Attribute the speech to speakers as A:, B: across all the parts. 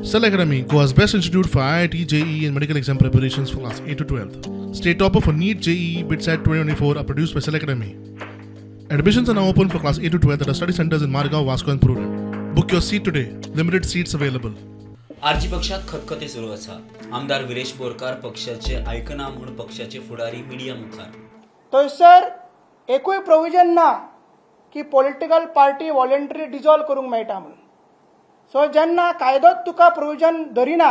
A: Cell Academy, Goa's best institute for IIT, JEE, and medical exam preparations for class 8 to 12. State topper for NEET, JEE, BITSAT 2024 are produced by Cell Academy. Admissions are now open for class 8 to 12 at our study centers in Margao, Vasco, and Prudent. Book your seat today. Limited seats available.
B: RG पक्षात खतखते सुरू आसा. आमदार विरेश बोरकार पक्षाचे आयकना म्हूण पक्षाचे फुडारी मिडिया मुखार.
C: थंयसर एकूय प्रोविजन ना की पॉलिटिकल पार्टी वॉलंटरी डिजॉल्व करूंक मेळटा म्हणून. सो जेन्ना कायदोच तुका प्रोविजन धरिना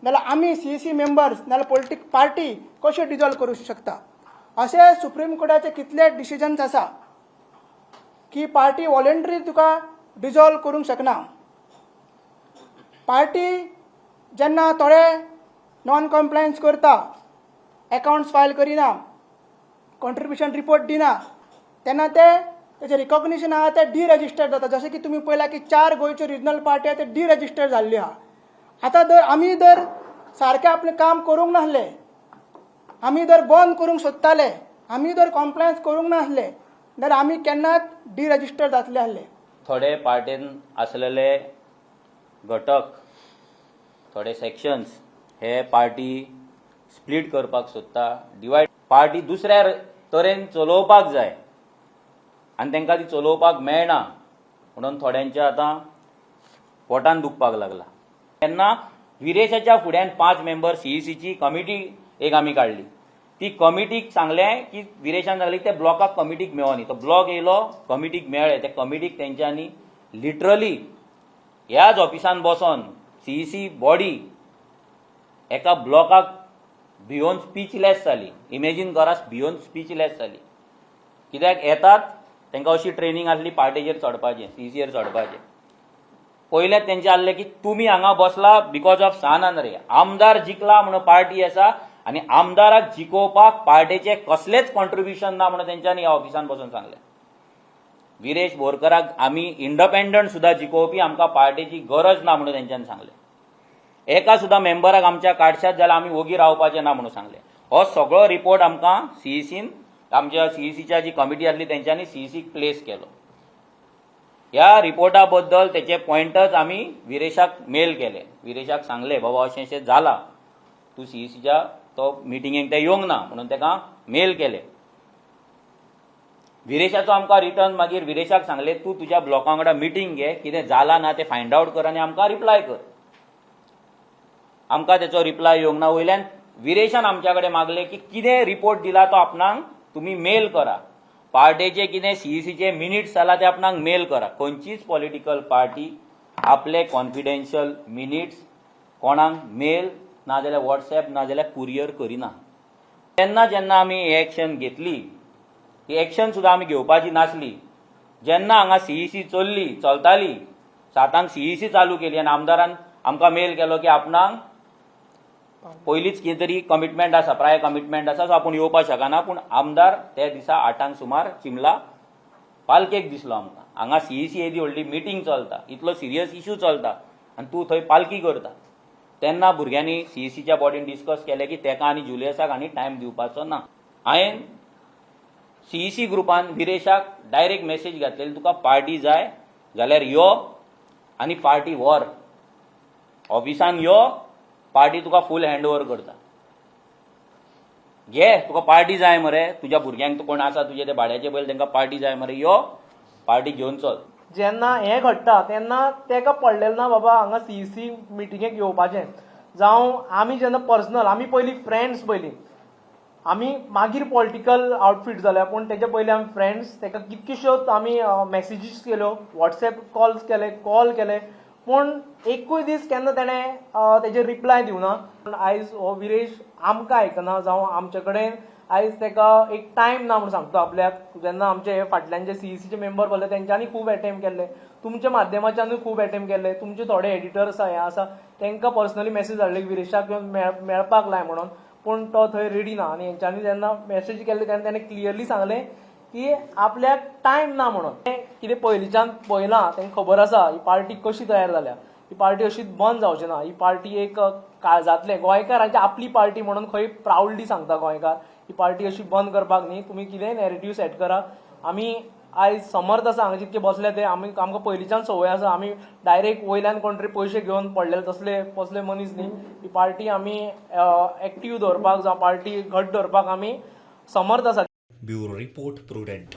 C: जाल्यार आमी सीईसी मेंबर्स नाल्यार पॉलिटीक पार्टी कश्यो डिजॉल्व करूंक शकता? अशे सुप्रीम कोर्टाचे कितले डिसिजन्स आसा की पार्टी वॉलंटरी तुका डिजॉल्व करूंक शकना. पार्टी जेन्ना थोडे नॉन कॉम्प्लायन्स करता, एकावंट्स फायल करिना, कॉन्ट्रिब्युशन रिपोर्ट दिना, तेन्ना ते तेजें रिकॉग्निशन आहा तें डिरजिस्टर जाता. जशें की तुमी पळयलां की चार गोंयच्यो रिजनल पार्टी आहा, ते डिरजिस्टर जाल्ल्यो आहा. आतां जर आमी जर सारकें आपलें काम करूंक नासले, आमी जर बंद करूंक सोदताले, आमी जर कॉम्प्लायन्स करूंक नासले जाल्यार आमी केन्नाच डिरजिस्टर जातले आसले.
D: थोडे पार्टेन आसलेले घटक, थोडे सेक्शन्स हे पार्टी स्प्लीट करपाक सोदता, डिवायड, पार्टी दुसऱ्या तरेन चलोवपाक जाय आनी तांकां ती चलोवपाक मेळना म्हणून थोड्यांच्या आतां पोटान दुखपाक लागला. तेन्ना विरेशाच्या फुड्यान पांच मेंबर सीईसीची कमिटी एक आमी काडली. ती कमिटीक सांगलें की विरेशान सांगलें, ते ब्लॉकाक कमिटीक मेळोनी. तो ब्लॉक येयलो, कमिटीक मेळ्ळे. त्या कमिटीक तेंच्यांनी लिटरली ह्याच ऑफिसान बसोन सीईसी बॉडी एका ब्लॉकाक भियोन स्पीचलेस जाली. इमेजीन करा, भियोन स्पीचलेस जाली. कित्याक येतात तांकां अशी ट्रेनींग आसली पार्टेचेर चडपाचें, सीईसीचेर चडपाचें. पयलें तेंचें आहलें की तुमी हांगा बसला because of San Andre. आमदार जिखला म्हणून पार्टी आसा आनी आमदाराक जिखोवपाक पार्टेचें कसलेंच कॉन्ट्रिब्युशन ना म्हणून तेंच्यांनी ह्या ऑफिसान बसून सांगलें. विरेश बोरकराक आमी इंडिपेंडंट सुद्दां जिखोवपी, आमकां पार्टेची गरज ना म्हणून तेंच्यांनी सांगलें. एका सुद्दां मेंबराक आमच्या काडशात जाल्यार आमी ओगी रावपाचें ना म्हणून सांगलें. हो सगळो रिपोर्ट आमकां सीईसीन, आमच्या सीईसीच्या जी कमिटी आसली तेंच्यांनी सीईसीक प्लेस केलो. ह्या रिपोर्टा बद्दल तेचे पॉयंटर्स आमी विरेशाक मेल केले. विरेशाक सांगले, बाबा, अशें अशें जाला, तूं सीईसीच्या तो मिटिंगेक ते येवंक ना म्हणून ताका मेल केले. विरेशाचो आमकां रिटर्न मागीर विरेशाक सांगले, तूं तुज्या ब्लॉका वांगडा मिटींग घे, कितें जाला ना तें फायंड आवट कर आनी आमकां रिप्लाय कर. आमकां तेचो रिप्लाय येवंक ना. वयल्यान विरेशान आमच्या कडेन मागले की कितें रिपोर्ट दिला तो आपणाक तुमी मेल करा, पार्टेचे कितें सीईसीचे मिनिट्स जाला ते आपणाक मेल करा. खंयचीच पॉलिटिकल पार्टी आपले कॉन्फिडेन्शियल मिनिट्स कोणाक मेल नाजाल्यार वॉट्सॅप नाजाल्यार कुरियर करिना. तेन्ना जेन्ना आमी ही एक्शन घेतली, ही एक्शन सुद्दां आमी घेवपाची नासली. जेन्ना हांगा सीईसी चल्ली, चलताली, 7आंक सीईसी चालू केली आनी आमदारान आमकां मेल केलो की आपणाक पयलींच कितें तरी कमिटमेंट आसा, प्रायर कमिटमेंट आसा, सो आपूण येवपाक शकना. पूण आमदार त्या दिसा 8आंक सुमार चिमला पालकेक दिसलो आमकां. हांगा सीईसी येदी व्हडली मिटींग चलता, इतलो सिरियस इशू चलता आनी तूं थंय पालकी करता. तेन्ना भुरग्यांनी सीईसीच्या बॉडीन डिस्कस केलें की तेका आनी जुलियसाक आनी टायम दिवपाचो ना. हांवें सीईसी ग्रुपान विरेशाक डायरेक्ट मेसेज घातलेली, तुका पार्टी जाय जाल्यार यो आनी पार्टी व्हर, ऑफिसान यो, पार्टी तुका फूल हँड ओवर करता, घे. तुका पार्टी जाय मरे, तुज्या भुरग्यांक कोण आसा तुजे ते भाड्याचे बैल, तांकां पार्टी जाय मरे, यो, पार्टी घेवन चल.
E: जेन्ना हें घडटा तेन्ना तेका पडलेलें ना बाबा हांगा सीईसी मिटिंगेक येवपाचें. जावं आमी जेन्ना पर्सनल, आमी पयलीं फ्रेंड्स, पयलीं आमी मागीर पॉलिटिकल आउटफीट जाल्या, पूण तेच्या पयलीं आमी फ्रेंड्स. तेका कितक्योश्योच आमी मॅसेजीस केल्यो, वॉट्सएप कॉल्स केले, कॉल केले, पूण एकूय दीस केन्ना तेणें तेजेर रिप्लाय दिवना. पूण आयज हो विरेश आमकां आयकना, जावं आमचे कडेन आयज तेका एक टायम ना म्हूण सांगता आपल्याक. जेन्ना आमचे हे फाटल्यान जे सीईसीचे मेंबर बसले तेंच्यांनी खूब एटेम्प केल्ले, तुमच्या माध्यमाच्यानूय खूब एटेम्प केल्ले. तुमचे थोडे एडिटर्स हे आसा, तांकां पर्सनली मेसेज धाडले की विरेशाक येवन मेळपाक लाय म्हणून, पूण तो थंय रेडी ना. आनी हेंच्यांनी जेन्ना मेसेज केल्ले तेन्ना तेणें क्लियरली सांगलें की आपल्याक टायम ना म्हणून. तें कितें पयलींच्यान पळयलां, तांकां खबर आसा ही पार्टी कशी तयार जाल्या. ही पार्टी अशीच बंद जावची ना. ही पार्टी एक काळजांतलें गोंयकारांची आपली पार्टी म्हणून खंय प्रावडली सांगता गोंयकार. ही पार्टी अशी बंद करपाक न्ही. तुमी कितेंय नॅरेटीव सेट करा, आमी आयज समर्थ आसा हांगा जितके बसले ते आमी, आमकां पयलींच्यान संवय आसा. आमी डायरेक्ट वयल्यान कोण तरी पयशे घेवन पडलेले तसले कसले मनीस न्ही. ही पार्टी आमी एक्टीव दवरपाक जावं पार्टी घट दवरपाक आमी समर्थ आसा.
B: Bureau report, Prudent.